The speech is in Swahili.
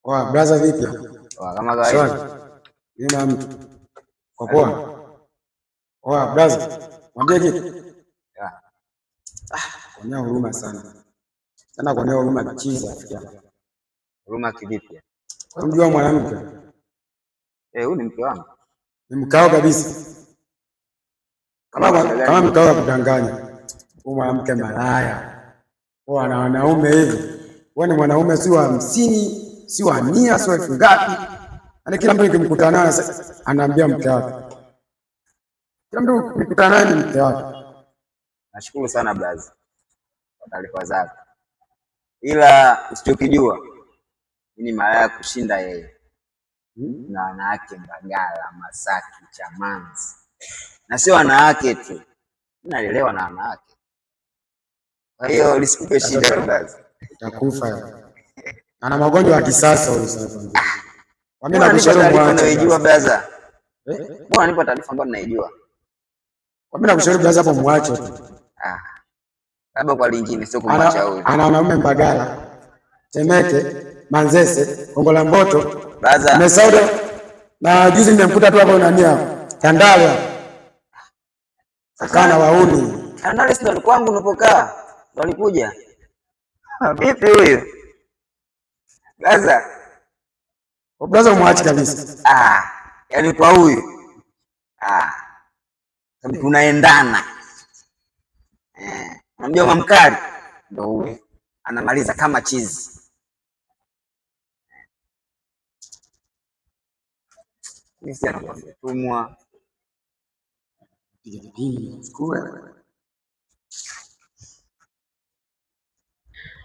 Oa, brother vipi? Oa, kama kawaida. Shwari. Mimi mtu. Kwa poa. Oa, brother. Mwambie kitu. Yeah. Kuonea huruma sana. Sana kuonea huruma chizi rafiki yangu. Huruma kivipi? Kwa mjua mwanamke Eh, huyu ni mke wangu. ni mkao kabisa. Kama mkao wa kudanganya. Huyu mwanamke malaya. Huwa ana wanaume hivi. Wewe ni mwanaume si wa 50, si wa 100, si wa elfu ngapi? Yaani kila mtu nikimkutana naye anaambia mke wake. Kila mtu nikikutana naye ni mke wake. Nashukuru sana blaza kwa taarifa zako, ila usichokijua mimi ni malaya kushinda yeye. Na wanawake Mbagala, Masaki, Chamanzi, na sio wanawake tu, mimi nalelewa na wanawake. Kwa hiyo lisikupe shida blaza. Utakufa. Ana magonjwa ya kisasa huyu sasa. Kwa mimi Mbona nipa nakushauri taarifa mwache. unayoijua Blaza. blaza? Eh? Mbona nipa taarifa ambayo ninaijua? Kwa mimi nakushauri blaza hapo mwache tu. Ah, labda kwa lingine, sio kumwacha huyu. Ana wanaume Mbagala, Temeke, Manzese, Gongo la Mboto, Blaza, Mesauda na juzi nimemkuta tu hapo nani hapo Tandale hapo. Kakaa na wauni. Tandale si ndo kwangu unapokaa? Ndo alikuja. Vipi huyu? Blaza. Blaza umwache kabisa. Ah, yani kwa huyu. Ah, sababu tunaendana. Eh, unamjua mamkali? Ndo huyu. Anamaliza kama chizi. Mimi si anakuwa ametumwa. Piga pini, chukua.